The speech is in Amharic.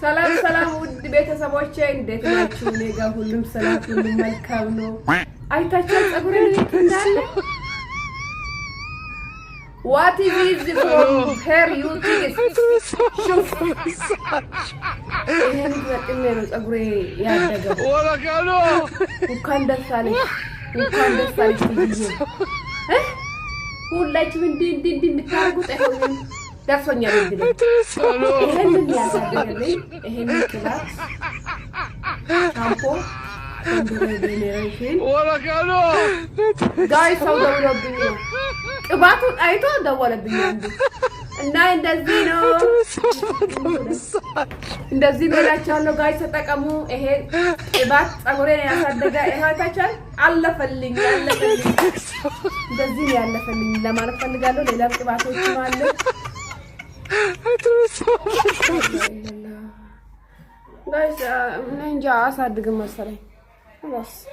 ሰላም ሰላም፣ ውድ ቤተሰቦቼ እንዴት ናችሁ? እኔ ጋር ሁሉም ሰላም፣ ሁሉም መልካም ነው። አይታችኋል ፀጉሬን እንዴት እንዳለ። What is from hair you think? شوف፣ ይሄን ተጠቅሜ ነው ፀጉሬ ያደገው። እንኳን ደስ አለሽ፣ እንኳን ደስ አለሽ ትይዬ። ሁላችሁም እንዲህ እንዲህ እንዲህ የምታደርጉት አይሆንም። ደርሶኛል። እንግዲህ ይሄንን ያሳደገልኝ ይሄንን ቅባት፣ ሻምፖ፣ generation guys፣ ሰው ደውሎብኝ ነው። ቅባቱን አይቶ ደወለብኝ አንዱ እና እንደዚህ ነው፣ እንደዚህ ነው እላቸዋለሁ። Guys፣ ተጠቀሙ። ይሄ ቅባት ፀጉሬን ያሳደገ ይሄታቻል። አለፈልኝ፣ አለፈልኝ፣ እንደዚህ ነው ያለፈልኝ ለማለት ፈልጋለሁ። ሌላም ቅባቶችም አለ። Guys፣ እኔ እንጃ አሳድግም መሰለኝ። بس.